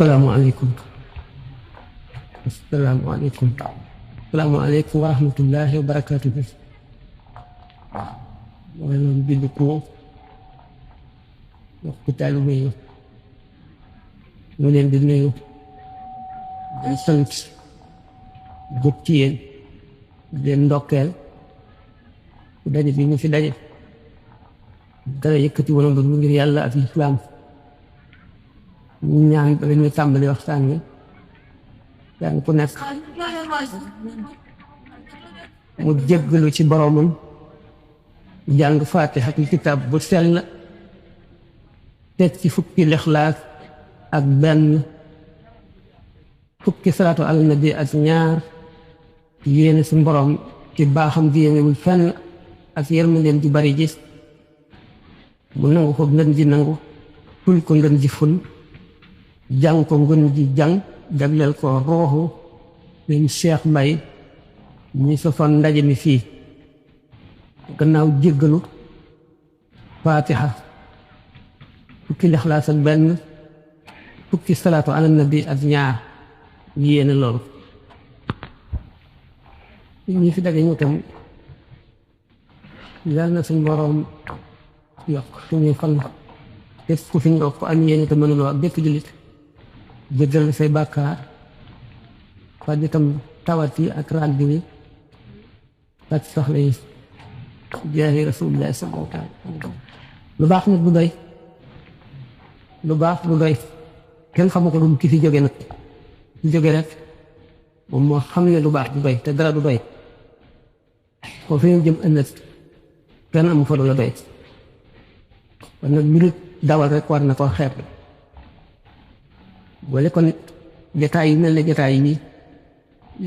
asalaamaaleykum asalaamaaleykum asalaamaaleykum wa rahmatullahi wa barakaatuhu. mooy loolu bind ko wax ko taalibe yi ñu leen di nuyu di sant jóg ci yéen di leen ndokkeel daje bi ñu fi daje dara yëkkati woon lu ngir yàlla ak islaam ñu ñaan ba ñu tàmbali waxtaan wi daan ku nekk mu jéggalu ci boromam jàng faatixatul kitaab bu sell teg ci fukki lixlaas ak benn fukki salaatu ala nabi ak ñaar yéene si borom ci baaxam gi yéenewul fenn ak yërmandeem ju bari ji mu nangu ko ngën ji nangu ful ko ngën ji ful jàng ko ngën ji jàng jagleel ko rooxu leen Cheikh Mbaye ñi sosoon ndaje mi fii gannaaw jéggalu faatiha fukki lixlaas ak benn fukki salaatu ala nabi ak ñaar yéene loolu ñi fi daje ñu tam yal na suñ boroom yokk suñuy fan képp ku fi ñëw ko am yéene te mënuloo ak bépp jullit jéggal say bàkkaar faj itam tawat yi ak ràgg yi faj soxla yi jaahi rasulillahi sallallahu alayhi wa sallam. lu baax nag du doy lu baax du doy kenn xamu ko lu ki fi jóge nag fi jóge rek moom moo xam ne lu baax du doy te dara du doy ko fi ñu jëm ëllëg kenn amu fa la doy kon nag minute dawal rek war na koo xeeb wala kon jataay yi mel ne jataay yi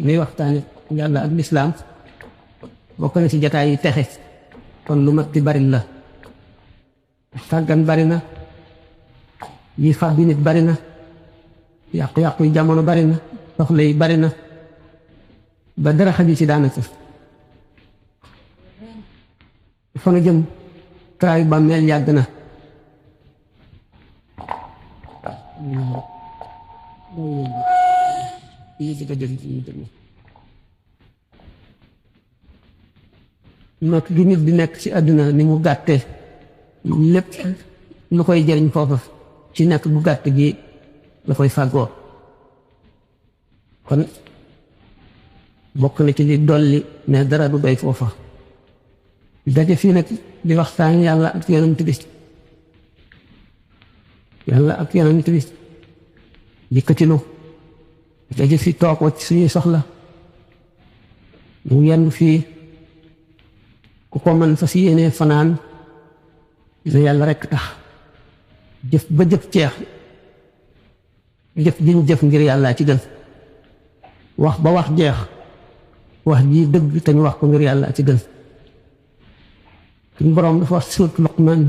ñuy waxtaane yàlla ak lislaam bokk na ci jataay yi texe kon lu mat di bari la sàggan bari na yi fax bi nit bari na yàqu-yàqu yi jamono bari na soxla yi bari na ba dara xaju ci daanaka fa nga jëm traayu bàmmeel yàgg na not gi nit di nekk ci àdduna ni mu gàtte lépp lu koy jëriñ foofa ci nekk bu gàtt gi la koy fàggoo kon bokk na ci li dolli ne dara du doy foofa daje fii nag di waxtaan yàlla ak yonent bi yàlla ak yonent bi yëkkatilu daje fi toog wacc suñuy soxla mu yenn fii ku ko mën fas yéenee fanaan ne yàlla rekk tax jëf ba jëf ceex jëf ji ñu jëf ngir yàlla ci gën wax ba wax jeex wax ji dëgg te ñu wax ko ngir yàlla ci gën suñu boroom dafa wax surat Luqmaan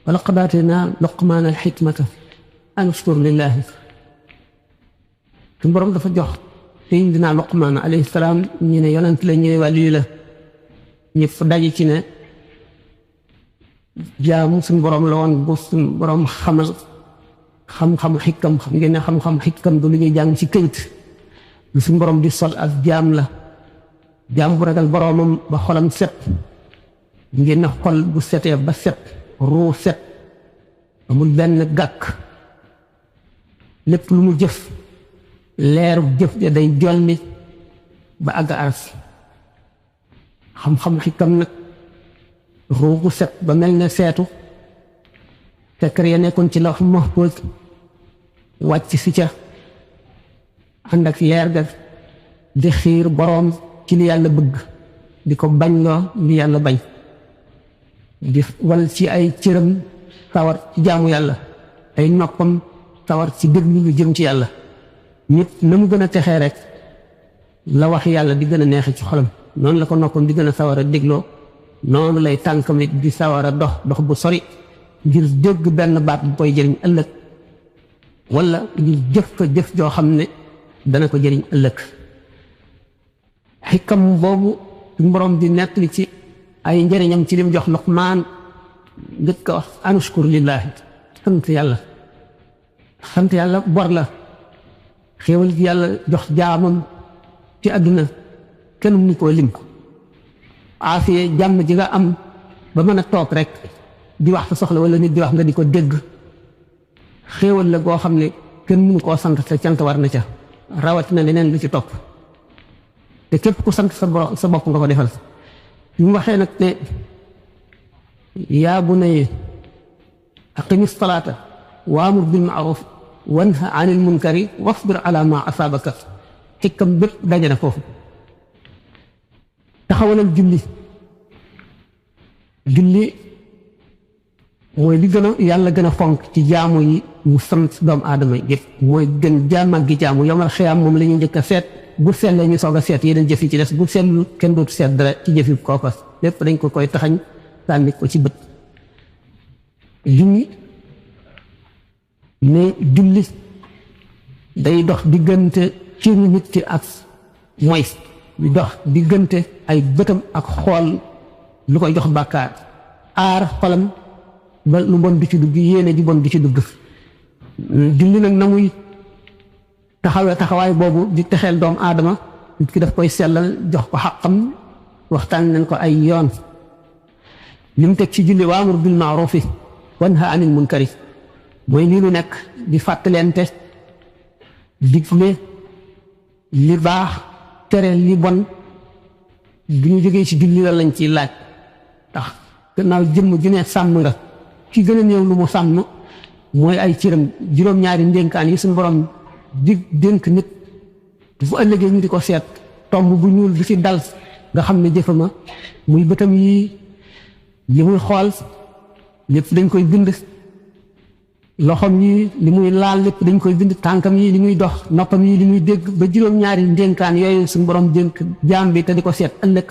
wa laqad aateynaa Luqmaana al-hikmata an ashkur lillaahi suñu boroom dafa jox Seydinaa Luqmaan alayhi salaam ñu ne yonent la ñu ne wàllu la ñëpp daje ci ne jaamu suñu boroom la woon bu suñu boroom xamal xam-xam xikam xam ngeen ne xam-xam xikam du lu ñuy jàng ci këyit lu suñu boroom di sol ak jaam la jaam bu ragal boroomam ba xolam set ngeen ne xol bu setee ba set ruu set amul benn gàkk lépp lu mu jëf leeru jëf ja day jolli ba àgg aras xam-xam xikam nag ruu gu set ba mel ne seetu tekkar ya nekkoon ci lawh mahfuus wàcc si ca ànd ak leer ga di xiir boroom ci li yàlla bëgg di ko bañ loo li yàlla bañ di wal ci ay cëram sawar ci jaamu yàlla ay noppam sawar ci déglu lu jëm ci yàlla nit na mu gën a texee rek la wax yàlla di gën a neexe ci xolam noonu la ko noppam di gën a sawar a dégloo noonu lay tànkamit di sawar a dox bu sori ngir dégg benn baat bu koy jëriñ ëllëg wala ngir jëf ko jëf joo xam ne dana ko jëriñ ëllëg xikam boobu suñu boroom di nettali ci ay njëriñam ci lim jox Luqmaan njëkk a wax anushkur lillaahi sant yàlla sant yàlla bor la xéewal gi yàlla jox jaamam ci àdduna kenn mënu koo lim aafiya jàmm ji nga am ba mën a toog rek di wax sa soxla wala nit di wax nga di ko dégg xéewal la goo xam ne kenn mënu koo sant te cant war na ca rawatina leneen lu ci topp te képp ku sant sa bopp nga ko defal ñu waxee nag ne yaa bunayya aqimi salaata waamur bil ma'ruf wanha anil munkari wasbir ala ma asaabaka xikkam bépp daje na foofu taxawalal julli mooy li gën a yàlla gën a fonk ci jaamu yi mu sant doomu aadama yëpp mooy gën jaamag gi jaamu yomal xiyaam moom la ñuy njëkk a seet bu sellee ñu soog a seet yeneen jëf yi ci des bu seetlu kenn dootu seet dara ci jëf yi kooka lépp dañ ko koy taxañ sànni ko ci bët julli ne julli day dox diggante ci nit ki ak mooy di dox diggante ay bëtam ak xool lu koy jox bàkkaar aar xolam ba lu bon du ci dugg yéene ji bon du ci dugg julli nag na muy taxawaay boobu di texeel doomu aadama nit ki daf koy sellal jox ko xaqam waxtaan nañ ko ay yoon li mu teg ci julli waamur bil ma'rufi wanha anil munkari mooy lii lu nekk di fàttalente digle li baax tere li bon bu ñu jógee ci julli la lañ ciy laaj ndax gannaaw jëmm ju ne sàmm nga ki gën a néew lu mu sàmm mooy ay ciram juróom-ñaari ndénkaan yi suñu borom di dénk nit bu ëllëgee ñu di ko seet tomb bu ñuul bi ci dal nga xam ne jëfama muy bëtam yi li muy xool lépp dañ koy bind loxom yi li muy laal lépp dañ koy bind tànkam yi li muy dox noppam yi li muy dégg ba juróom-ñaari ndénkaan yooyu suñu borom dénk jaam bi te di ko seet ëllëg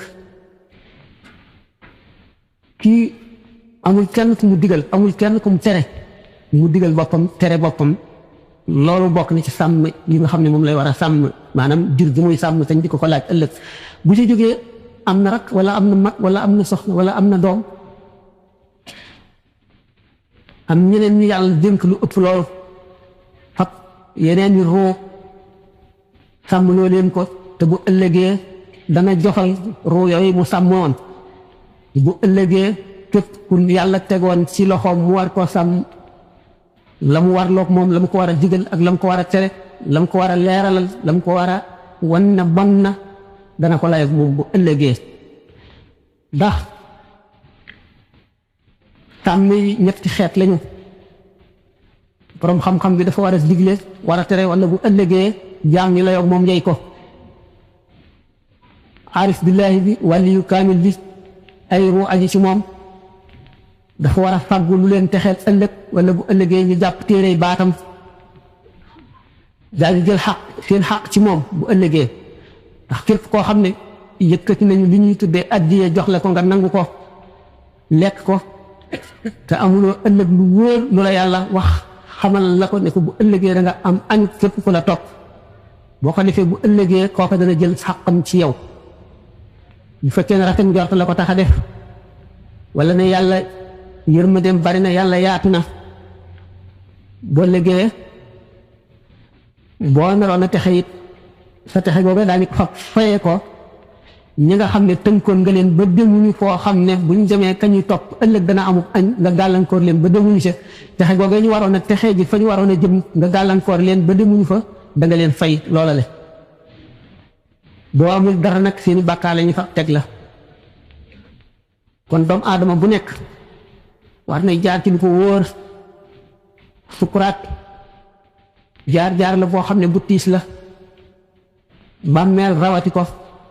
kii amul kenn ku mu digal amul kenn ku mu tere mu digal boppam tere boppam loolu bokk na ci sàmm yi nga xam ne moom lay war a sàmm maanaam jur gi muy sàmm tañ di ko laaj ëllëg bu ci jógee am na rak wala am na mag wala am na soxna wala am na doom am ñeneen ñi yàlla dénk lu ëpp loolu fab yeneen ñi roo sàmm loo leen ko te bu ëllëgee dana joxal roo yooyu mu sàmmoon bu ëllëgee képp ku yàlla tegoon ci loxoom mu war koo sàmm la mu war loog moom la mu ko war a digal ak la mu ko war a tere la mu ko war a leeralal la mu ko war a wan na bon na dana ko lay ak moom bu ëllëgee ndax sàmm yi ñetti xeet lañu borom xam-xam bi dafa war a digle war a tere wala bu ëllëgee jaam ñi layoog moom yey ko aarif billaahi bi waliyu kaamil bi ay ruu aji ci moom dafa war a fàggu lu leen texeel ëllëg wala bu ëllëgee ñu jàpp téere baatam daal di jël xaq seen xaq ci moom bu ëllëgee ndax képp koo xam ne yëkkati nañu li ñuy tuddee addiye jox la ko nga nangu ko lekk ko te amuloo ëllëg lu wóor lu la yàlla wax xamal la ko ne ko bu ëllëgee da nga am añ képp ku la topp boo ko defee bu ëllëgee kooka dana jël xaqam ci yow bu fekkee ne rafet njort la ko tax a def wala ne yàlla yërmandeem bari na yàlla yaatu na boo ëllëgee boo naroon a texe it sa texe googu daañu ko fayee ko ñi nga xam ne tënkoon nga leen ba demuñu foo xam ne buñ demee kañuy topp ëllëg dana amub añ nga gàllankoor leen ba demuñu sa texe googu ñu waroon a texe ji fa ñu waroon a jëm nga gàllankoor leen ba demuñu fa da nga leen fay loola le boo amul dara nag seeni bàkkaar la ñu fa teg la kon doomu aadama bu nekk war nay jaar ci lu ko wóor sukuraat jaar-jaar la boo xam ne bu tiis la bàmmeel rawati ko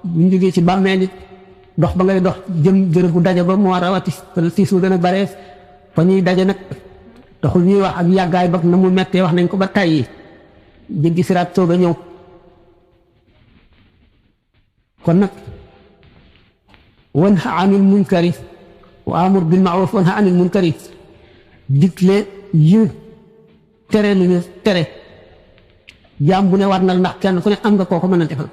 bu ñu jógee ci bàmmeel it dox ba ngay dox jëm bërëb bu daje ba moo rawati tiis wu gën a bare fa ñuy daje nag taxul ñuy wax ak yàggaay ba na mu mettee wax nañ ko ba tàyyi jéggi siraat soog a ñëw kon nag wanha anil munkari wa amur bil ma'ruf wanha anil munkari digle yi tere lu ñu tere jaam bu ne war na ndax kenn ku ne am nga koo ko mën a defal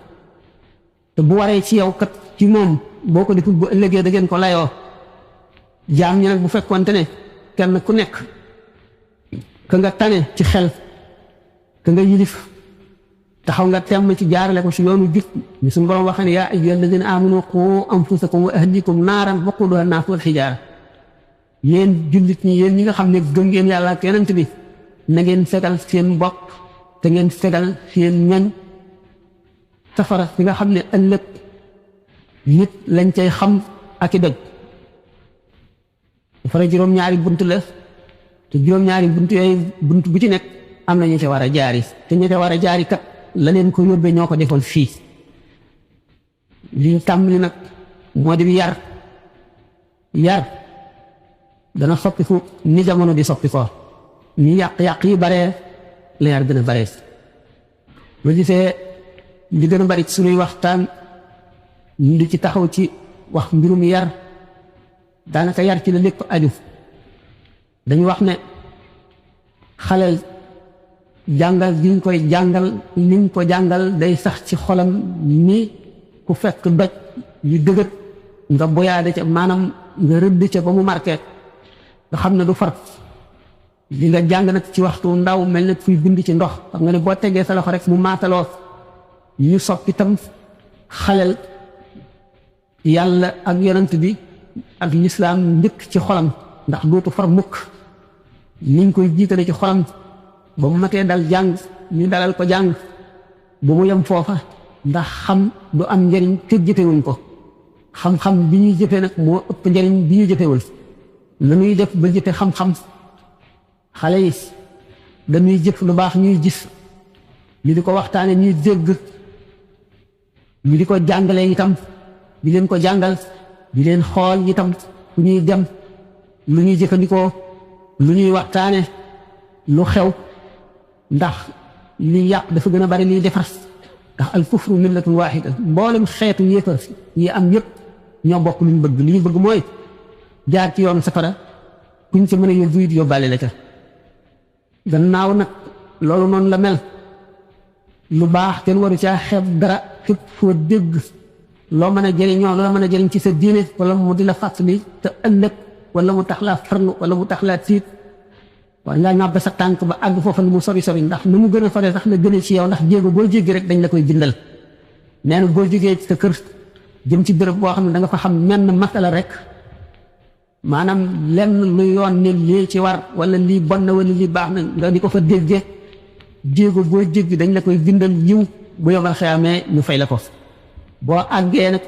te bu waree ci yow kat ci moom boo ko deful bu ëllëgee da ngeen ko layoo jaam ñi nag bu fekkoonte ne kenn ku nekk ka nga tane ci xel ka nga yilif taxaw nga temm ci jaarale ko ci yoonu jub ni suñu borom waxee ne yaa ayyuhal ladina amanu qu anfusakum wa ahlikum naaran waquduha an-naas wal hijaara yéen jullit ñi yéen ñi nga xam ne gëm ngeen yàlla ak yonent bi na ngeen fegal seen bopp te ngeen fegal seen ñoñ safara fi nga xam ne ëllëg nit lañ cay xam ak i dëgg safara juróom-ñaari bunt la te juróom-ñaari bunt yooyu bunt bu ci nekk am na ñu ca war a jaari te ñu ca war a jaari kat la leen ko yóbbee ñoo ko defoon fii li ñu tàmbali nag moo di yar dana soppiku ni jamono di soppi ko ñu yàq-yàq yi bare la yar gën a bare lu gisee li gën a bari ci suñuy waxtaan ñu di ci taxaw ci wax mbirum yar daanaka yar ci la lépp aju dañu wax ne xale jàngal gi ñu koy jàngal niñ ko jàngal day sax ci xolam ni ku fekk doj yu dëgët nga boyaade ca maanaam nga rëdd ca ba mu marqué nga xam ne du far li nga jàng nag ci waxtu ndaw mel ne fuy bind ci ndox xam nga ne boo tegee sa loxo rek mu maataloo ñu soppi tam xalel yàlla ak yonent bi ak lislaam njëkk ci xolam ndax dootu far mukk niñ koy jiitale ci xolam ba mu matee dal jàng ñu dalal ko jàng ba mu yem foofa ndax xam du am njëriñ te jëfewuñ ko xam-xam bi ñuy jëfe nag moo ëpp njëriñ bi ñu jëfewul la ñuy def ba jëfe xam-xam xale yi dañuy jëf lu baax ñuy gis ñu di ko waxtaane ñuy dégg ñu di ko jàngale itam di leen ko jàngal di leen xool itam fu ñuy dem lu ñuy jëfandikoo lu ñuy waxtaane lu xew ndax li yàq dafa gën a bari liy defar ndax al kufru millatun waahida mboolem xeetu yéefar yi am yëpp ñoo bokk lu ñu bëgg li ñu bëgg mooy jaar ci yoon safara kuñ ca mën a yóbbu it yóbbaale la ca gannaaw nag loolu noonu la mel lu baax kenn waru caa xeeb dara fépp foo dégg loo mën a jëriñoo loo mën a jëriñ ci sa diine wala mu di la fàttali te ëllëg wala mu tax laa farlu wala mu tax laa tiit waaye ngaa ñàbb sa tànk ba àgg foofa nu mu sori sori ndax nu mu gën a sori sax la gën a ci yow ndax jéego boo jéggi rek dañ la koy bindal nee na boo jógee ci sa kër jëm ci béréb boo xam ne da nga fa xam menn masala rek maanaam lenn lu yoon ne lii ci war wala lii bon na wala lii baax na nga di ko fa déggee jéego boo jéggi dañ la koy bindal yiw bu yomal xeyaamee ñu fay la ko boo àggee nag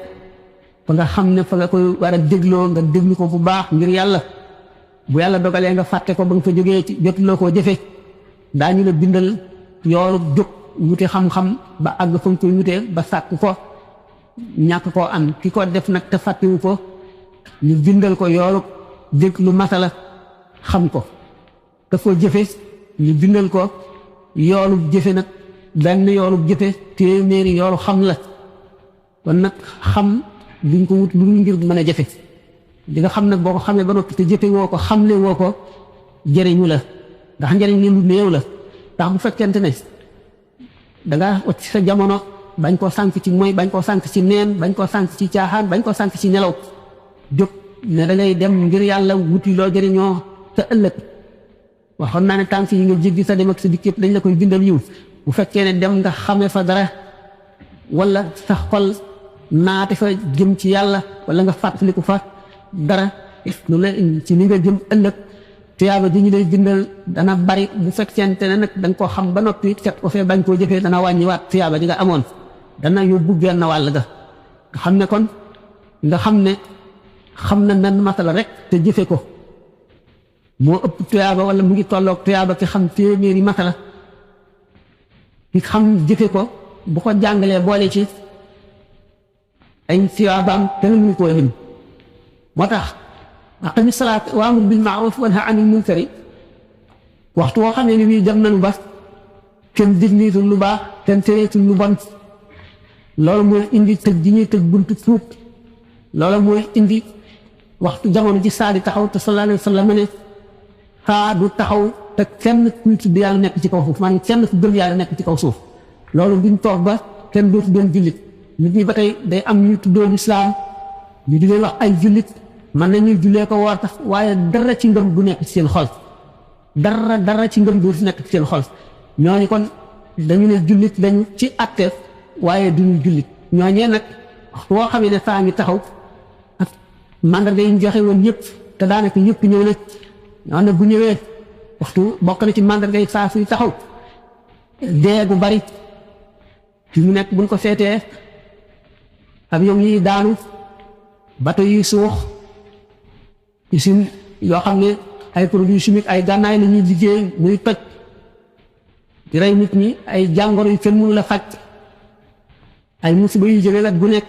fa nga xam ne fa nga koy war a dégloo nga déglu ko bu baax ngir yàlla bu yàlla dogalee nga fàtte ko ba nga fa jógee ci jotuloo koo jëfe daañu la bindal yoolu jóg wuti xam-xam ba àgg fa nga koy wutee ba sàkk ko ñàkk koo am ki ko def nag te fàttewu ko ñu bindal ko yoolu dégg lu masala xam ko te ko jëfe ñu bindal ko yoolu jëfe nag benn yoolu jëfe téeméeri yoolu xam la kon nag xam duñ ko wut lu ngir mën a jëfe di nga xam nag boo ko xamee ba noppi te jëfe woo ko xamle woo ko jëriñu la ndax njëriñ li lu néew la ndax bu fekkente ne dangaa wacc sa jamono bañ koo sànk ci mooy bañ koo sànk ci neen bañ koo sànk ci caaxaan bañ koo sànk ci nelaw jóg ne da ngay dem ngir yàlla wuti loo jëriñoo sa ëllëg waxoon naa ne tànk yi nga jéggi sa dem ak sa dikk yëpp dañ la koy bindal yiw bu fekkee ne dem nga xame fa dara wala sa xol naate fa jëm ci yàlla wala nga fàttaliku fa dara lu la ci ni nga jëm ëllëg tuyaaba ji ñu lay bindal dana bari bu fekkente ne nag da nga koo xam ba noppi fekk ko fee bañ koo jëfee dana wàññiwaat tuyaaba ji nga amoon dana yóbbu genn wàll ga nga xam ne kon nga xam ne xam na nan masala rek te jëfe ko moo ëpp tuyaaba wala mu ngi tolloog tuyaaba ki xam téeméeri masala ki xam jëfe ko bu ko jàngalee boole ci ay tuyaabaam te mu ngi koy lim moo tax aqimi salaat waamur bil maaruf wanha anil munkari waxtu woo xam ne bii dem nañu ba kenn digniitul lu baax kenn tereetul lu bon loolu mooy indi tëj ji ñuy tëj buntu tuub loolu mooy indi waxtu jamono ji saa di taxaw te sallallahu alayhi wa sallam ne saa du taxaw te kenn kuy tudd yàlla nekk ci kaw suuf maanaam kenn ku gëm yàlla nekk ci kaw suuf loolu duñ toog ba kenn dootu doon jullit nit ñi ba tey day am ñuy tuddoo lislaam ñu di leen wax ay jullit man nañuy jullee ko woor tax waaye dara ci ngëm du nekk ci seen xol dara ci ngëm du nekk ci seen xol ñooñu kon dañu ne jullit lañu ci atte waaye duñu jullit ñooñee nag boo xamee ne saa ngi taxaw ak mandarga yi ñu joxe woon yëpp te daanaka yëpp ñëw na ñoo ne bu ñëwee waxtu bokk na ci mandarga yi saa suy taxaw dee gu bari fi mu nekk buñ ko seetee avion yi daanu bateau yi suux usine yoo xam ne ay produits chimiques ay gànnaay la ñuy liggéey muy toj di rey nit ñi ay jàngoro yu kenn mënu la faj ay musiba yu jóge wet gu nekk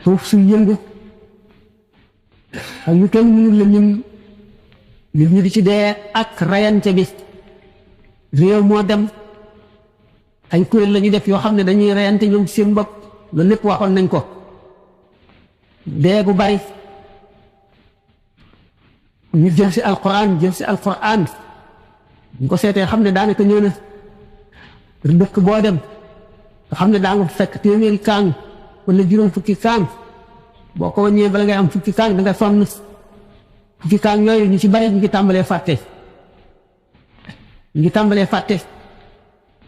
suuf suy yëngu ak yu kenn mënul la lim nit ñi di ci dee ak rayante bi réew moo dem ay kuréel la ñuy def yoo xam ne dañuy rayante ñoom seen bopp loolu lépp waxoon nañ ko dee gu bari ñu jël si alquran ñu ko seetee xam ne daanaka ñëw na dëkk boo dem nga xam ne daa nga fekk téeméeri kaang wala juróom fukki kaang boo ko wàññee bala ngay am fukki kaang da nga sonn fukki kaang yooyu ñu ci bari ñu ngi tàmbalee fàtte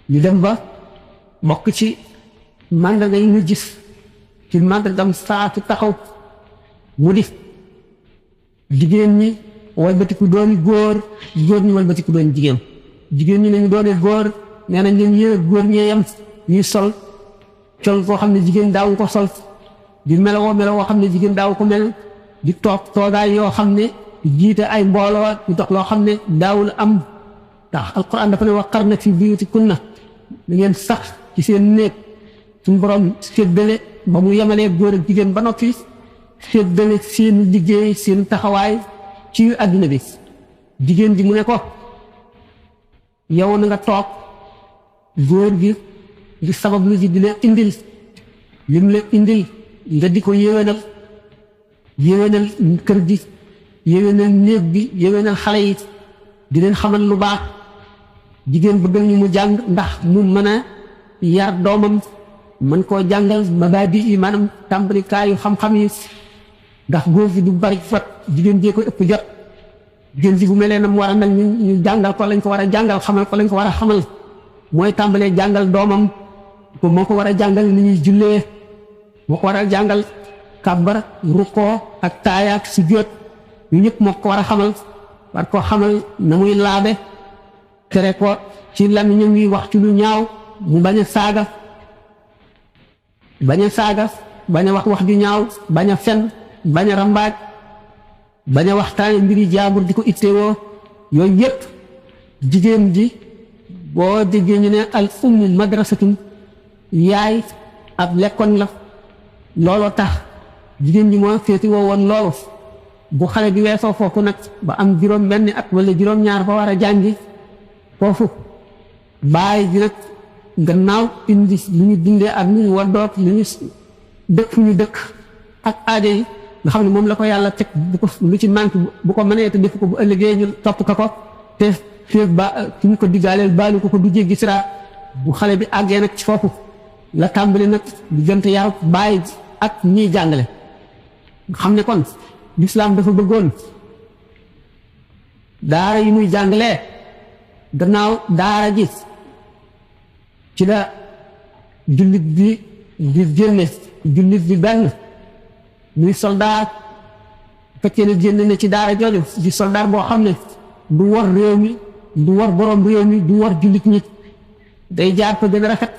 ñu dem ba bokk ci mandarga yi ñu gis ci mandargam saa fi taxaw mu di jigéen ñi walbatiku dooni góor ñi walbatiku dooni jigéen ñi nañu doone góor nee nañ leen yéen góor ñee yam ñuy sol col koo xam ne jigéen daawu ko sol di melowoo xam ne jigéen daawu ko mel di toog toogaay yoo xam ne jiite ay mbooloo di dox loo xam ne daawul am ndax alquran dafa ne waqarna fi buyutikunna da ngeen sax ci seen néeg suñu borom séddale ba mu yemalee góor ak jigéen ba noppi séddale seen liggéey seen taxawaay ci àdduna bi jigéen ji mu ne ko yow na nga toog góor gi di sabab lu ji di la indil lim la indil nga di ko yéwénal kër gi yéwénal néeg bi yéwénal xale yi di leen xamal lu baax jigéen bëgg ñu mu jàng ndax mu mën a yar doomam mën koo jàngal mabaadi yi maanaam tàmbalikaayu xam-xam yi ndax góor gi du bari fot jigéen jee ko ëpp jot jigéen ji bu melee na mu war a mel ñu jàngal ko lañ ko war a jàngal xamal ko lañ ko war a xamal mooy tàmbalee jàngal doomam ko moo ko war a jàngal ni ñuy jullee moo ko war a jàngal kàbbar rukkoo ak taaya ak sujjóot ñu ñëpp moo ko war a xamal war koo xamal na muy laabe tere ko ci lamiñam yi wax ci lu ñaaw mu bañ a saaga bañ a wax ju ñaaw bañ a fen bañ a rambaaj bañ a waxtaane mbiri jaambur di ko ittewoo yooyu yëpp jigéen ji boo déggee ñu ne al ummu madrasatun yaay ab lekkoon la looloo tax jigéen ji moo féeti woo woon loolu bu xale bi weesoo foofu nag ba am juróom benn at wala juróom-ñaar ba war a jàngi foofu bàyyi ji nag gannaaw indi lu ñu dundee ak lu ñu waddoog lu ñu dëkk fu ñu dëkk ak aajo yi nga xam ne moom la ko yàlla teg bu ko lu ci manque bu ko mënee te def ko bu ëllëgee ñu topp ko te féeg ba ki ñu ko diggaaleel baalu ko du jéggi sira bu xale bi àggee nag ci foofu la tàmbali nag diggante yar bàyyi ak ñiy jàngale nga xam ne kon lislaam dafa bëggoon daara yi muy jàngalee gannaaw daara ji ci la jullit bi di génne jullit bi benn muy soldaar fekkee ne génne na ci daara jooju di soldaar boo xam ne du war réew mi du war borom réew mi du war jullit ñi day jaar ko gën a rafet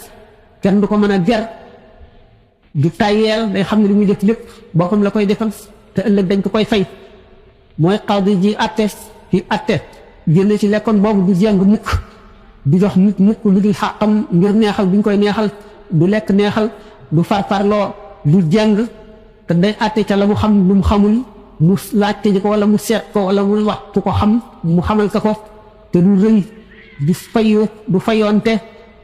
kenn du ko mën a ger du tayyeel day xam ne li muy def lépp boppam la koy defal te ëllëg dañ ko koy fay mooy xawdi ji atte génne ci lekkoon boobu du jeng mukk du jox nit mukk lu dul xàqam ngir neexal bi ñu koy neexal du lekk neexal du farfarloo du jeng te day atte ca la mu xam lu mu xamul mu laajte ji ko wala mu seet ko wala mu wax ku ko xam mu xamal ka ko te du rëy du fayoonte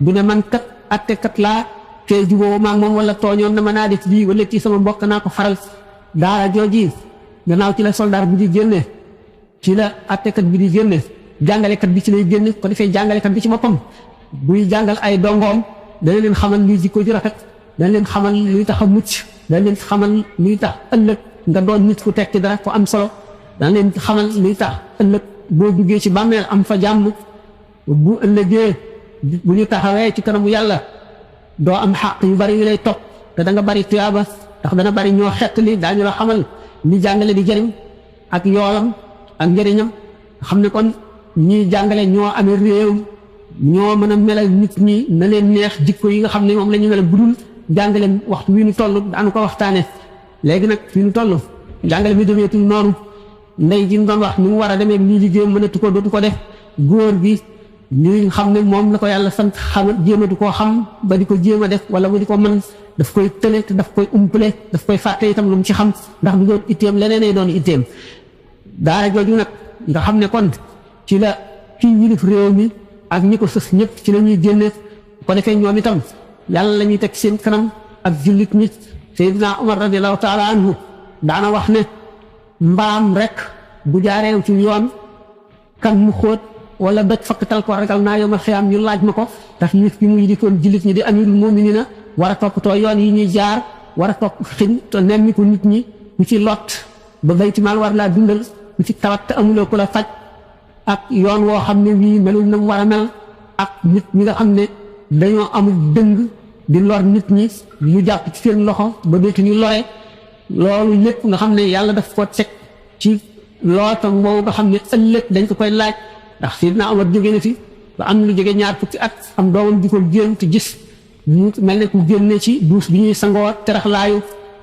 du ne man kat atte kat laa te juboo maag moom wala tooñoon na ma naa def lii wala ci sama mbokk naa ko faral daara jooji gannaaw ci la soldaar bi di génne ci la attekat bi di génne jàngalekat bi ci lay génne ko defee jàngalekat bi ci boppam buy jàngal ay dongoom dana leen xamal luy jikko ju rafet dana leen xamal luy tax a mucc dana leen xamal luy tax ëllëg nga doon nit ku tekki dara ko am solo dana leen xamal luy tax ëllëg boo duggee ci bàmmeel am fa jàmm bu ëllëgee bu ñu taxawee ci kanamu yàlla doo am xaq yu bari yu lay topp te da nga bari tuyaaba ndax dana bari ñoo xettali daañu la xamal ni jàngale di jëriñ ak yoolam ak njëriñam xam ne kon ñii jàngale ñoo amee réew ñoo mën a melal nit ñi na leen neex jikko yi nga xam ne moom la ñu melal budul jàngale waxtu wi ñu toll daanu ko waxtaane léegi nag fi ñu toll jàngale mi demeetul noonu ndey ji doon wax ni mu war a demee lii liggéey mënatu ko dootu ko def góor gi ñu xam ne moom la ko yàlla sant xam jéematu koo xam ba di ko jéem a def wala mu di ko mën daf koy tële te daf koy umpale daf koy fàtte itam lu mu ci xam ndax du doon itteem leneen ay doon itteem daara jooju nag nga xam ne kon ci la kii yilif réew mi ak ñi ko sës ñëpp ci la ñuy génne ko defee ñoom itam yàlla la ñuy teg seen kanam ak jullit ñi Seydina Umar radiallahu taala anhu daana wax ne mbaam rek bu jaareew ci yoon kan mu xóot wala doj fakkatal ko ragal naa yowmal xiyaam ñu laaj ma ko ndax nit ki mu yilifoon jullit ñi di amirul muminina war a toppatoo yoon yi ñuy jaar war a topp xin te nemmi ko nit ñi ku ci lot ba baytimaal war laa dundal ku ci tawat te amuloo ku la faj ak yoon woo xam ne wii melul na mu war a mel ak nit ñi nga xam ne dañoo amul dëng di lor nit ñi ñu jàpp ci seen loxo ba dootu ñu lore loolu lépp nga xam ne yàlla daf ko teg ci lootam boobu nga xam ne ëllëg dañ ko koy laaj ndax Seydina Omar jóge na fi ba am lu jóge ñaar fukki at am doomam di ko génn te gis mu mel ne ku génne ci duus bi ñuy sangoo teraxlaayu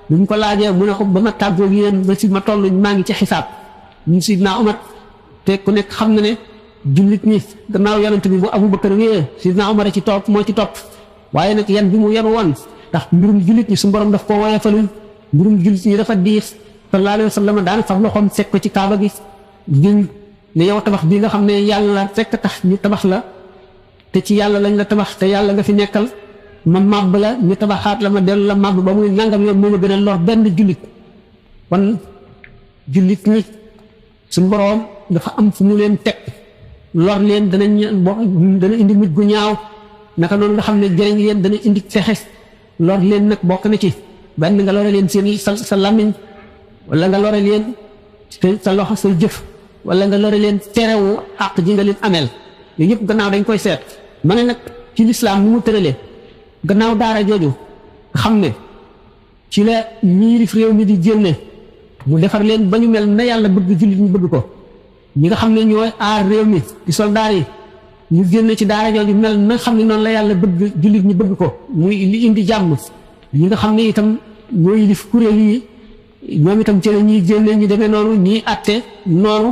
buñ ko laajee mu ne ko ba ma tàggoog yéen ba si ma toll maa ngi ci xisaab ñun Seydina Omar te ku nekk xam na ne jullit ñi gannaaw yonent bi bu Abubakar wéyee Seydina Omar ci topp moo ci topp waaye nag yan bi mu yenu woon ndax mbirum jullit ñi su borom daf ko woyefalul mbirum jullit ñi dafa diis sallallahu alayhi wa sallam daan fab loxoom sekk ko ci kaaba gi giñ ne yow tabax bii nga xam ne yàlla rekk tax ñu tabax la te ci yàlla lañ la tabax te yàlla nga fi nekkal ma màbb la ñu tabaxaat la ma dellu la màbb ba muy nangam yoon moo ma gën a lor benn jullit kon jullit ñi suñu boroom dafa am fu mu leen teg lor leen dana indi mujj gu ñaaw naka noonu nga xam ne jëriñ leen dana indi fexe lor leen nag bokk na ci benn nga lore leen seen sa làmmiñ wala nga lore leen sa loxo say jëf wala nga lore leen terewu àq ji nga leen ameel yooyu yëpp gannaaw dañ koy seet ma ne nag ci lislaam ni mu tëralee gannaaw daara jooju xam ne ci la ñiirif réew mi di génne mu defar leen ba ñu mel na yàlla bëgg jullit ñu bëgg ko ñi nga xam ne ñooy aar réew mi di soldaar yi ñu génne ci daara jooju mel na xam ne noonu la yàlla bëgg jullit ñi bëgg ko muy li indi jàmm ñi nga xam ne itam ñooy yilif kuréel yi ñoom itam ci la ñuy génne ñu demee noonu ñuy atte noonu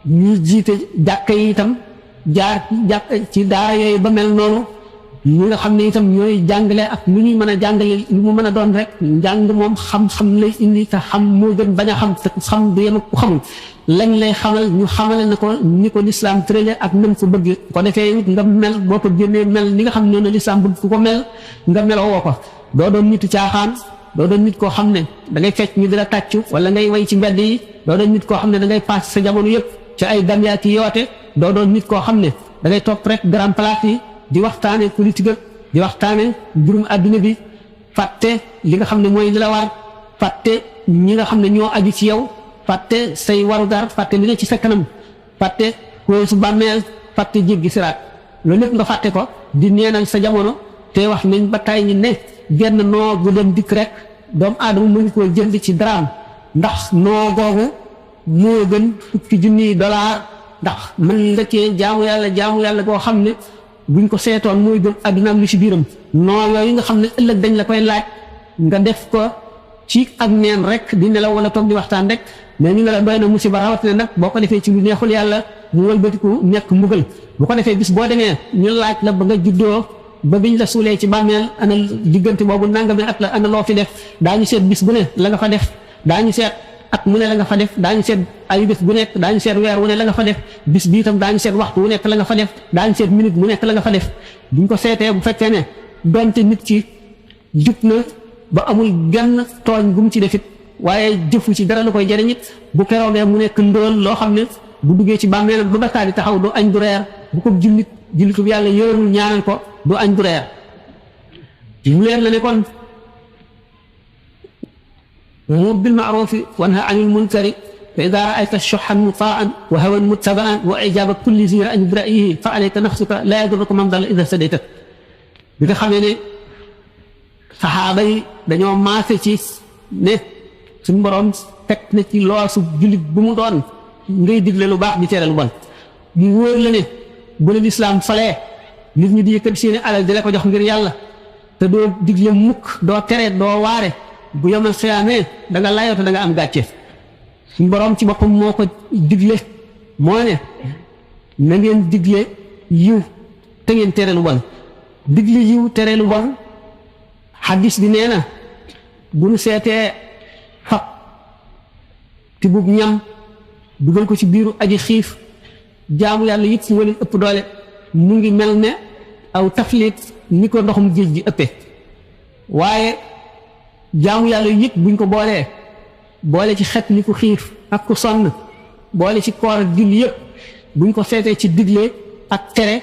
ñuy jiite jàkka yi itam jaar ci daara yooyu ba mel noonu ñi nga xam ne itam ñooy jàngale ak lu ñuy mën a jàngale lu mu mën a doon rek njàng moom xam-xam lay indi te xam moo gën bañ a xam te xam du yem ak ku xamul lañ lay xamal ñu xamale na ko ni ko lislaam tërale ak nam ko bëgg ko defee it nga mel boo ko génnee mel ni nga xam ne noonu lislaam bëgg ku ko mel nga meloo woo ko doo doon nitu caaxaan doo doon nit koo xam ne da ngay fecc ñu di la tàccu wala ngay way ci mbedd yi doo doon nit koo xam ne da ngay paas sa jamono yëpp ci ay damyaa ki yoote doo doon nit koo xam ne da ngay topp rek grand place yi di waxtaane politique di waxtaane mbirum adduna bi fàtte li nga xam ne mooy li la war fàtte ñi nga xam ne ñoo aju ci yow fàtte say warugar fàtte li ne ci sa kanam fàtte ko su bàmmeel fàtte jéggi siraat loolu lépp nga fàtte ko di neenal sa jamono te wax nañ ba tay ñi ne genn noo gu dem dikk rek doomu aadama mënu koo jënd ci daraam ndax noo googu moo gën $10,000 ndax mën nga cee jaamu yàlla goo xam ne buñ ko seetoon mooy gën àdduna am lu ci biiram noo yooyu nga xam ne ëllëg dañ la koy laaj nga def ko ci ak neen rek di nelaw wala toog di waxtaan rek mais ñu nga la doy na musiba rawatina nag boo ko defee ci lu neexul yàlla mu wëlbatiku nekk mbugal bu ko defee bis boo demee ñu laaj la ba nga juddoo ba biñ la suulee ci bàmmeel ana diggante boobu nangami at la ana loo fi def daañu seet bis bu ne la nga fa def daañu seet at mu ne la nga fa def daañu seet ay bés bu nekk daañu seet weer wu ne la nga fa def bis bi itam daañu seet waxtu wu nekk la nga fa def daañu seet minute bu nekk la nga fa def buñ ko seetee bu fekkee ne donte nit ci jub na ba amul genn tooñ gu mu ci defit waaye jëfu ci dara lu koy jëriñ it bu keroogee mu nekk ndóol loo xam ne bu duggee ci bàmmeelam ba bakkaar yi taxaw du añ du reer bu ko jullitu yàlla yërul ñaanal ko du añ du reer mu leer la ne kon amur bil ma'rufi wanha anil munkari fa ida raayta shuhan mutaan wa hawan muttabaan wa ijaba kulli zi ra'in bi ra'yihi fa alayka nafsuka la yadurruka man dalla ida sadayta bi nga xamee ne saxaaba yi dañoo maase ci ne suñu borom teg na ci loosu jullit bu mu doon ngay digle lu baax di tere lu bon mu wóor la ne bu la lislaam falee nit ñi di yëkkati seeni alal di la ko jox ngir yàlla te doo digle mukk doo tere doo waare bu yomal xiyaamee da nga layoo te da nga am gàcce suñu borom ci boppam moo ko digle moo ne na ngeen digle yiw te ngeen tere lu bon digle yiw tere lu bon xaddis bi nee na bu nu seetee fab ti bub ñam dugal ko ci biiru aji xiif jaamu yàlla yit moo leen ëpp doole mu ngi mel ne aw taflit ni ko ndoxum géej gi ëppee waaye jaamu yàlla yit buñ ko boolee boole ci xet ni ku xiif ak ku sonn boole ci koor ak julli yëpp buñ ko seetee ci digle ak tere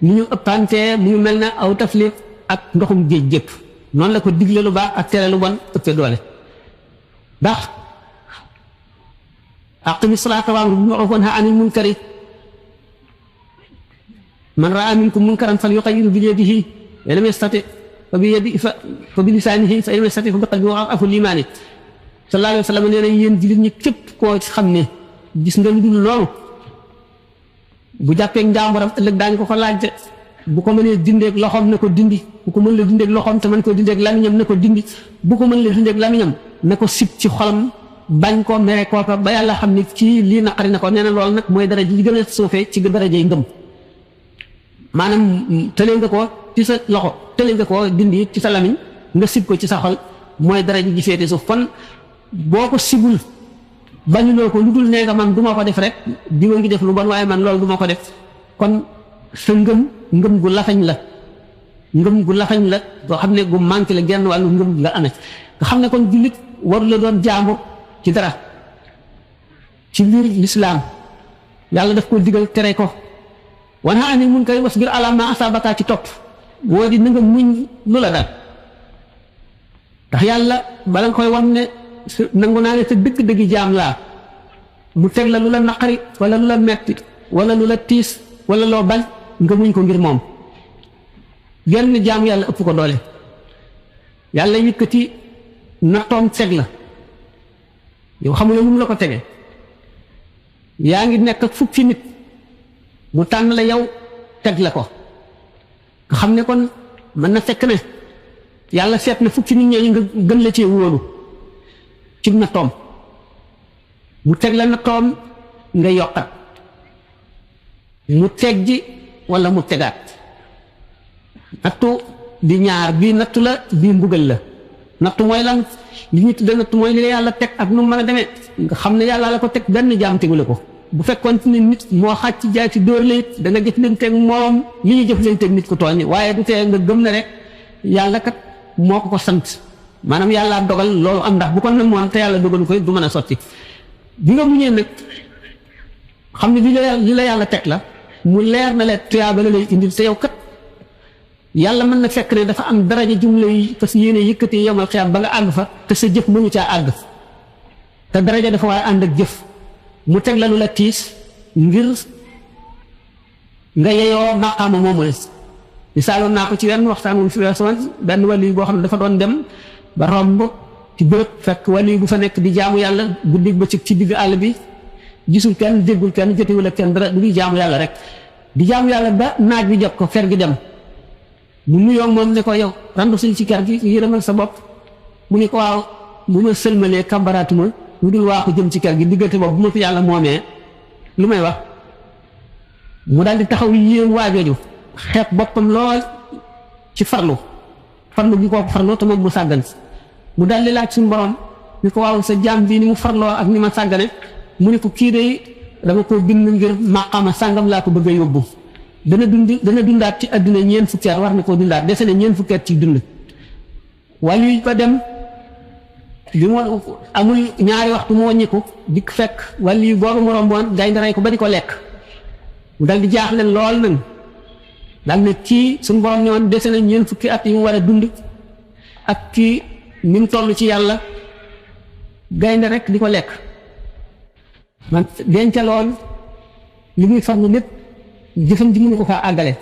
ni ñu ëppantee mu ngi mel ne aw taflit ak ndoxum géej gépp noonu la ko digle lu baax ak tere lu bon ëppee doole ndax aqimi salaata wa'mur bil ma'ruuf wanha anil munkari man raa minkum munkaran falyughayyirhu bi yadihi fa in lam yastati' fa bi yadihi fa bi lisaanihi fa in lam yastati' fa bi qalbihi wa ad'afu l-iimaan sallallahu alayhi wa sallam nee na yéen jullit ñi képp koo xam ne gis nga lu dul loolu bu jàppee njàmbaram ëllëg daañu ko laajte bu ko mënee dindeeg loxoom na ko dindi bu ko mën la dindeeg loxoom te mën ko dindeeg lamiñam na ko dindi bu ko mën la dindeeg lamiñam na ko sib ci xolam bañ ko mere kooka ba yàlla xam ne kii lii naqari na ko nee na loolu nag mooy daraja li gën a suufee ci darajay ngëm maanaam tëlee nga ko ci sa loxo tëlee nga ko dindi ci sa lamiñ nga sib ko ci sa xol mooy daraja ji féete suuf kon boo ko sibul bañuloo ko lu dul nee nga man du ma ko def rek diwa ngi def lu bon waaye man loolu du ma ko def kon sa ngëm gu lafañ la ngëm gu lafañ la boo xam ne gu manqué la genn wàllu ngëm la amee nga xam ne kon jullit waru la doon jàmbur ci dara ci biir lislaam yàlla daf ko digal tere ko wanha anil munkari wasbir alaa maa asaabaka ci topp moo di na nga muñ lu la dal ndax yàlla bala nga koy wan ne nangu naa ne sa dëgg-dëgg jaam laa mu teg la lu la naqari wala lu la metti wala lu la tiis wala loo bañ nga muñ ko ngir moom genn jaam yàlla ëpp ko doole yàlla yëkkati nattoom teg la yow xamuloo nu mu la ko tege yaa ngi nekk ak fukki nit mu tànn la yow teg la ko nga xam ne kon mën na fekk ne yàlla seet na fukki nit ñooñu nga gën la cee wóolu ci nattoom mu teg la nattoom nga yokkat mu teg ji wala mu tegaat nattu di ñaar bii nattu la bii mbugal la nattu mooy lan li ñu tudde nattu mooy li la yàlla teg ak nu mu mën a demee nga xam ne yàlla la ko teg benn jaam tegu la ko bu fekkoon ne nit moo xàcc jaay ci dóor la it da nga jëflanteeg moom li ñu jëflanteeg nit ku tooñ waaye du tee nga gëm ne rek yàlla kat moo ko sant maanaam yàlla dogal loolu am ndax bu ko namoon te yàlla dogalu ko du mën a sotti bi nga muñee nag xam ne li la yàlla teg la mu leer na leen tuyaaba la lay indil te yow kat yàlla mën na fekk ne dafa am daraja jum lay fas yéene yëkkatee yomal xiyaam ba nga àgg fa te sa jëf mënu caa àgg te daraja dafa war a ànd ak jëf mu teg la lu la tiis ngir nga yeyoo maqaama moomu la misaaloon naa ko ci wenn waxtaan wu fi weesoon benn wàllu boo xam ne dafa doon dem ba romb ci bërëb fekk wàllu bu fa nekk di jaamu yàlla guddi bëccëg ci digg àll bi gisul kenn déggul kenn jotewul ak kenn dara du ngi jaamu yàlla rek di jaamu yàlla ba naaj bi jot ko fer gi dem mu nuyoo moom ne ko yow randu suñ ci kër gi yërëmal sa bopp mu ne ko waaw bu ma sëlmalee kambaraatuma lu dul waa ko jëm ci kër gi diggante boobu bu ma fi yàlla moomee lu may wax mu daal di taxaw yéem waajooju xeeb boppam lool ci farlu bi koo ko farloo te moom mu sàggan mu daal di laaj suñu borom ni ko waaw sa jaam bii ni mu farloo ak ni ma sàggane mu ne ko kii de dama ko bind ngir maqama sàngam laa ko bëgg a yóbbu dana dundaat ci àdduna ñeent fukki at war na koo dundaat dese na ñeent fukki at ci dund wàllu yi ko dem bi mu amul ñaari waxtu mu wàññiku dikk fekk wàllu yi boobu mu romboon gaynde rey ko ba di ko lekk mu dal di jaaxle lool nag daal ne kii suñu borom ñëwoon dese na ñeent fukki at yi mu war a dund ak kii ni mu toll ci yàlla gaynde rek di ko lekk man dencaloon li muy farlu lépp jëfam ji mënu ko faa àggale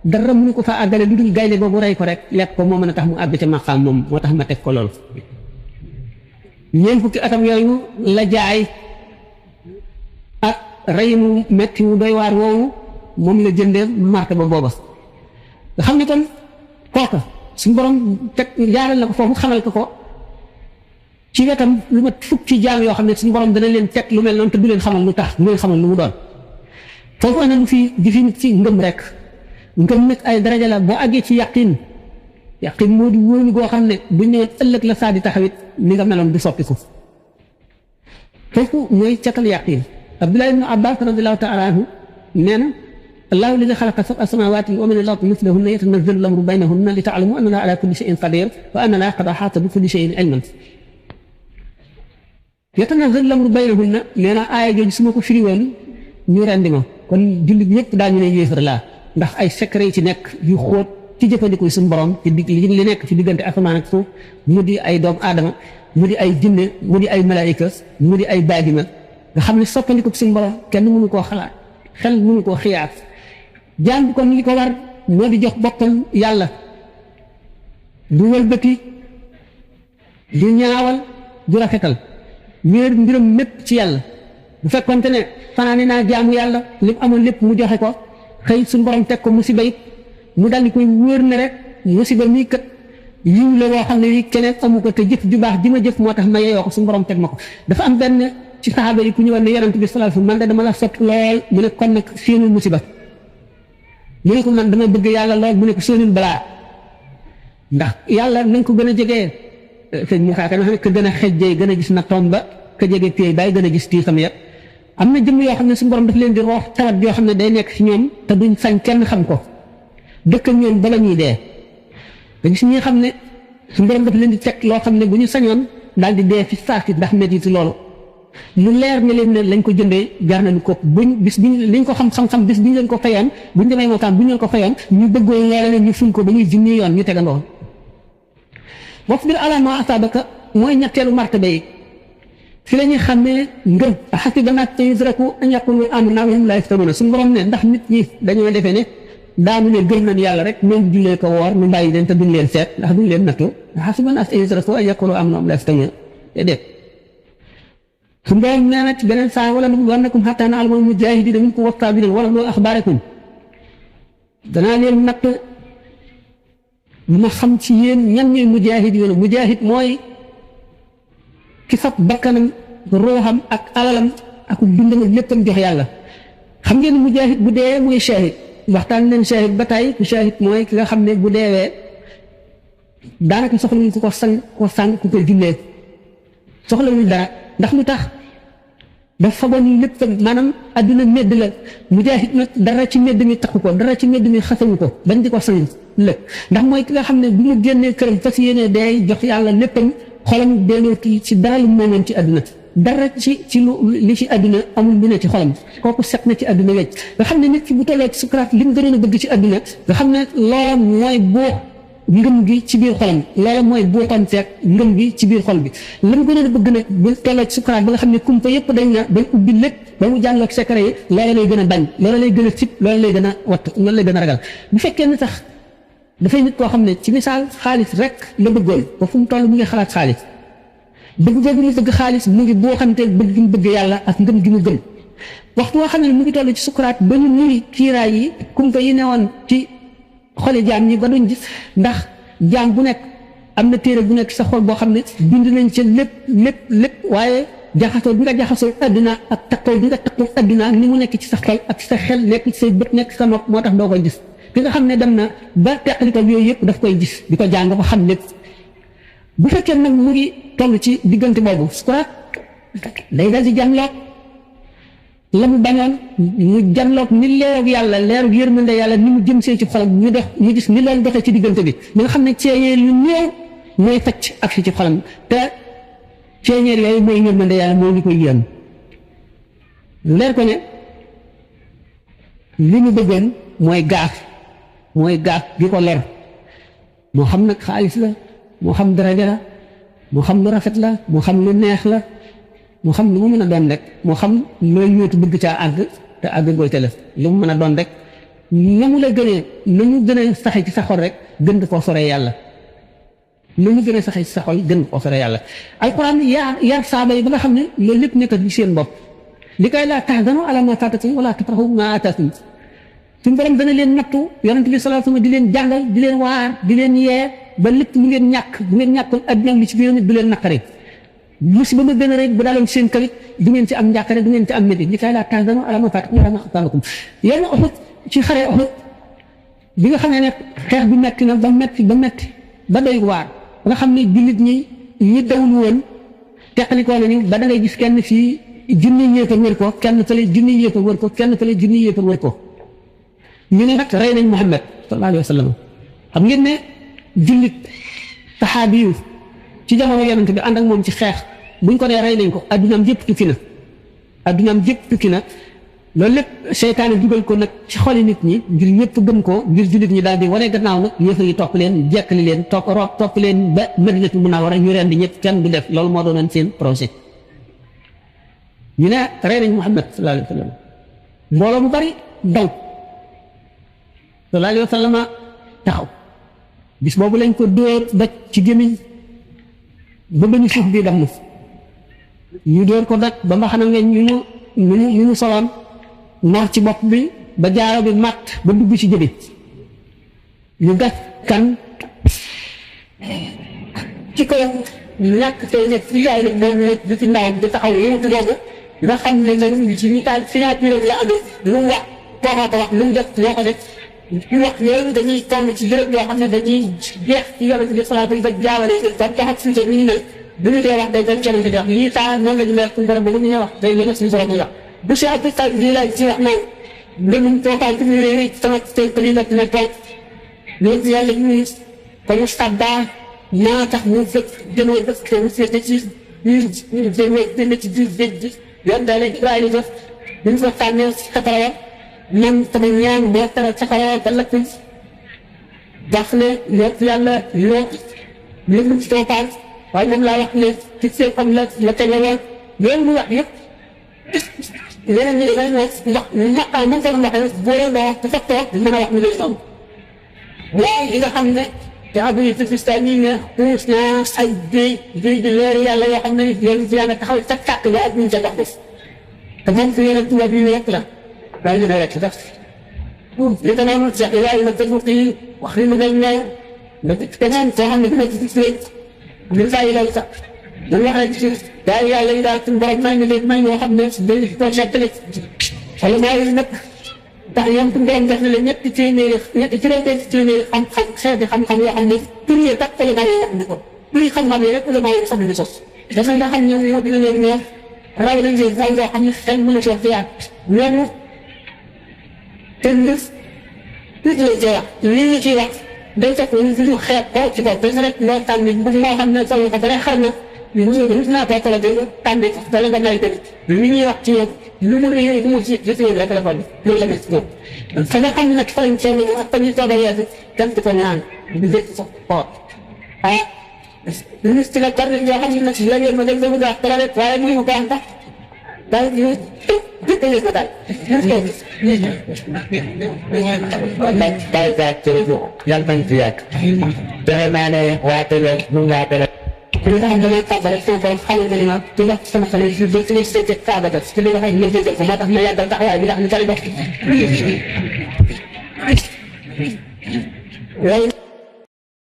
dara mënu ko faa àggale lu dul gaynde boobu rey ko rek lekk ko moo mën a tax mu àgg ca maqaam moom moo tax ma teg ko loolu ñeent fukki atam yooyu la jaay ak rey mu metti mu doy waar woowu moom la jëndee martaba booba nga xam ne kon kooka suñu borom teg jaaral na ko foofu xamal ko ci wetam lu mat fukki jaam yoo xam ne suñu borom dana leen teg lu mel noonu te du leen xamal lu tax du leen xamal lu mu doon foofu ana lu fi jëfi nit ci ngëm rek ngëm nag ay daraja la boo àggee ci yaqin moo di wóolu goo xam ne buñ ne ëllëg la saa di taxawit ni nga meloon du soppiku foofu mooy catal yaqin Abdullah ibn Abbas radiyallahu ta'ala anhu nee na allahu alladi xalaqa sab'a samawati wa min al-ardi mithlahunna yatanazzalu al-amru baynahunna li ta'lamu anna allaha ala kulli shay'in qadir wa anna allaha qad ahata bi kulli shay'in ilman yatanazzalu al-amru baynahunna nee na aaya jooju su ma ko firi woon ñu rendi ma kon jullit ñëpp daañu ne yéefar laa ndax ay secret yi ci nekk yu xóot ci jëfandiku suñu borom ci li nekk ci diggante asamaan ak suuf mu di ay doomu aadama mu di ay jinne mu di ay malaayika mu di ay baagima nga xam ne soppandiku suñu borom kenn mënu koo xalaat xel mënu koo xiyaat jaam bi kon li ko war moo di jox boppam yàlla du wëlbati du ñaawal du rafetal wéer mbiram mépp ci yàlla bu fekkonte ne fanaane naa jaamu yàlla li mu amoon lépp mu joxe ko xëy suñu borom teg ko musiba it mu daldi koy wóor ne rek musiba mii kat yiw la woo xam ne yi keneen amu ko te jëf ju baax ji ma jëf moo tax ma yeyoo ko suñu borom teg ma ko dafa am benn ci saxaaba yi ku ñëwoon ne yonent bi sallallahu alayhi wasallam man de dama la sot lool mu ne kon nag séenul musiba mu ne ko man dama bëgg yàlla lool mu ne ko séenul balaa ndax yàlla nañ ko gën a jegee sëñ Moussa Ka xam ne que gën a xejjee gën a gis na tomb ba ka jege téey bàyyi gën a gis tiisam ya am na jëmm yoo xam ne suñu borom daf leen di roox tawat yoo xam ne day nekk ci ñoom te duñ sañ kenn xam ko dëkk ak ñoom bala ñuy dee nga gis ñi nga xam ne suñu borom daf leen di teg loo xam ne bu ñu sañoon daal di dee fi saasi ndax métti loolu lu leer ne leen ne lañ ko jëndee jar nañu ko buñ bis biñ liñ ko xam-xam bis biñ leen ko fayoon buñ demee mookaan buñ leen ko fayoon ñu bëggoo leeral leen ñu ful ko ba ñuy junni yoon ñu tegandoo boo fi bir ala ma asabaka mooy ñetteelu martaba yi fi la ñuy xàmmee ngëm xasiba naas an yutraku an yaqulu amanna wa hum laa yuftanuun suñu borom ne ndax nit ñi dañoo defee ne daanu ne gëm nañ yàlla rek ñoom jullee ko woor ñu bàyyi leen te duñ leen seet ndax duñ leen nattu xasiba naas an yutraku an yaqulu amanna wa hum laa yuftanuun déedéet suñu borom nee na ci beneen saa wala nabluwannakum hattaa na'lamal mujaahidiina minkum was-saabiriina wa nabluwa axbaarakum danaa leen natt ma xam ci yéen ñan ñooy mujaahid mooy ki fab bakkanam ruuxam ak alalam ak dundam ak léppam jox yàlla xam ngeen mujaahid bu dee mooy shahid waxtaan leen shahid ba tey shahid mooy ki nga xam ne bu deewee daanaka soxlawuñ ku ko sang ku ko jullee soxlawuñ dara ndax lu tax dafa faboon lépp maanaam adduna medd la mujaahid nag dara ci medd mi taxu ko dara ci medd mi xasawu ko bañ di ko sang lépp ndax mooy ki nga xam ne bu mu génnee këram fas yéene day jox yàlla léppam xolam delloo ci dara lu moomoon ci àdduna dara ci li ci àdduna amul lu ne ci xolam kooku set na ci àdduna wecc nga xam ne nit ki bu tollee ci sukuraat li mu gënoon a bëgg ci àdduna nga xam ne loola mooy boo ngëm gi ci biir xolam loola mooy buuxanteeg ngëm gi ci biir xol bi la mu gënoon a bëgg nag bu tollee ci sukuraat ba nga xam ne kumpa yëpp dañ na bañ ubbi lépp ba mu jànloog secret yi loola lay gën a bañ loola lay gën a sib loola lay gën a watt loola lay gën a ragal bu fekkee ne sax dafay nit koo xam ne ci misaal xaalis rek la bëggoon ba fu mu toll mu ngi xalaat xaalis bëgg boobu ñu bëgg xaalis mu ngi boo xamante bëgg gi mu bëgg yàlla ak ngëm gi mu gëm waxtu woo xam ne mu ngi toll ci sukuraat ba ñu nuy kiiraay yi kumpa yi newoon ci xoli jaam ñi ba duñ gis ndax jaam bu nekk am na téere bu nekk sa xol boo xam ne bind nañ ca lépp waaye jaxasoo bi nga jaxasoo adduna ak takkoo bi nga takkoo adduna ni mu nekk ci sa xol ak sa xel nekk ci say bët nekk sa nopp moo tax doo koy gis ki nga xam ne dem na ba teqali ko yooyu yëpp daf koy gis di ko jàng ba xam lépp bu fekkee nag mu ngi toll ci diggante boobu sukuraat day dal di jànloog la mu bañoon mu jànloog ni leerug yàlla leerug yërmande yàlla ni mu jëm see ci xolam ñu gis ni loolu doxee ci diggante bi mi nga xam ne ceeñeer yu néew mooy facc ak si ci xolam te ceeñeer yooyu mooy yërmande yàlla moo ñu koy yéen leer ko ne li mu bëggoon mooy gaaf gi ko lor moo xam nag xaalis la moo xam daraja la moo xam lu rafet la moo xam lu neex la moo xam lu mu mën a doon rek moo xam looy ñëwtu bëgg caa àgg te àgg gooy te lu mu mën a doon rek na mu la gënee na mu gën a saxe ci sa xol rek gën koo soree yàlla na mu gën a saxe ci sa xol gën koo soree yàlla alquran yar saaba yi ba nga xam ne loolu lépp nekk ci seen bopp li koy laa tahzanu ala ma faatakum wala tafrahu ma ataakum suñu borom dana leen nattu yonent bi sallallahu alayhi wasallam di leen jàngal di leen waar di leen yee ba lépp mu ngeen ñàkk bu ngeen ñàkkoon adduna li ci biir nit du leen naqari musiba ma gën a rëy bu daaloon seen kawit du ngeen ci am njàqare du ngeen ci am métti li koy laa tahzanu ala ma faatakum wala ma ataakum yéen Uhud ci xare Uhud bi nga xam ne xeex bi metti na ba metti ba doy waar ba nga xam ne jullit ñi dawul woon teqalikoo nañu ba da ngay gis kenn fii junni yéefar wër ko kenn fële junni yéefar wër ko kenn fële junni yéefar wër ko ñu ne nag rey nañ Muhammad sallallahu alayhi wa sallam xam ngeen ne jullit saxaabi yu ci jamono yonent bi ànd ak moom ci xeex buñ ko nee rey nañ ko addunaam yëpp tukki na loolu lépp seytaane dugal ko nag ci xoli nit ñi ngir ñëpp gëm ko ngir jullit ñi daal di wane gannaaw nag yéefar yi topp leen jekkali leen topp leen ba Madinatul Munawwara ñu rendi ñëpp kenn du def loolu moo doonoon seen projet ñu ne rey nañ Muhammad sallallahu alayhi wa sallam mbooloo mu bari daw sallallahu alayhi wa sallam taxaw bis boobu lañ ko dóor daj ci gémmiñ ba bañu suuf bi dam ñu dóor ko daj ba mbaxana ngeen ñu soloon noor ci bopp bi ba jaaro bi matt ba dugg ci jëbi ñu gas kan ci ko ñàkk tey nekk ci yaay rek moom du ci ndaw di taxaw yëngatu doogu nga xam ne nag ci ñu taal signature la amee lu mu wax kooka ko wax lu mu def loo ko def ñu wax yooyu dañuy toll ci béréb yoo xam ne dañuy jeex ci yonent bi salaatu ba jaawale ba taxat suñu ni ñu ne bu ñu dee wax day dañ kenn di wax lii taa noonu la ñu mel suñu borom ba ñu wax day gën a suñu borom wax bu si ak tal lii lay ci wax naan ndëmum tookaan ci biir réew sama tey ko lii la dina toog loolu yàlla ñu ko mu sadda naa tax mu fekk jënoo def te mu seete ci biir dana ci biir géej gi yoon daal di Ibrahima def bu ñu fa tànnee safara man sama ñaan moo taral safara ba lakk daf ne lépp yàlla lépp ci tookaan waaye moom laa wax ne ci seen xam la tege woon loolu mu wax yëpp leneen ñi dafay wax ñaqaa mën ko waxee boo leen wax dafa toog mën a wax ni lay doon waaye li nga xam ne te abdoulaye Fistal ñi ne xuus naa ay béy di leer yàlla yoo xam ne yoon fi yàlla taxaw ca tàkk la ak ñu ca dox def te moom fi yeneen tubaab yi rek la waaye ñu ne rek def li ko noonu Cheikh Ibrahima ma dëgg kii wax li mu ne nga keneen koo xam ne dina ci gis rek li saa yi lay sax dañu wax rek ci daal yàlla yi daal suñu borom may na leen may yoo xam ne dañ ko nettali wala maa yi nag ndax yéen suñu borom def na leen ñetti téeméeri xam-xam xeeti xam-xam yoo xam ne tur yi tax la may wax ni ko tur yi xam-xam yi rek la may sax di sos dafa nga xam ñoom ñoo dina leen neex raw nañ leen raw yoo xam ne xel mën a soo fiyaat ñooñu te ndëf tuuti la ci wax lii ñu ciy wax day fekk ñu xeet ko ci kaw dañ rek loo tànn bu moo xam ne sama ko dara xar na ñu naa fekk la dégg tànn dala nga nay tamit li ñuy wax ci yow lu mu réy lu mu ci jëf yow rek la ko loolu la nekk moom fa nga xam ne nag fañ seen ak fa ñu toog a yeesu dem di ko ñaan di dégg sa xoot ah ministre la tar yoo xam ne nag la ngeen ma dem dama wax dara rek waaye mu baax ndax daal ñu dëkk yëg ko daal daal yàlla bañ fi yàgg defe naa ne waate la lu waate la li nga xam ne damay tàmbale suñu borom xamal na li ma di wax sama xale yi ba fi ci kaaba def ci li nga xam ne jël ko moo tax ma yàggal taxawaay bi nga xam ne tali dox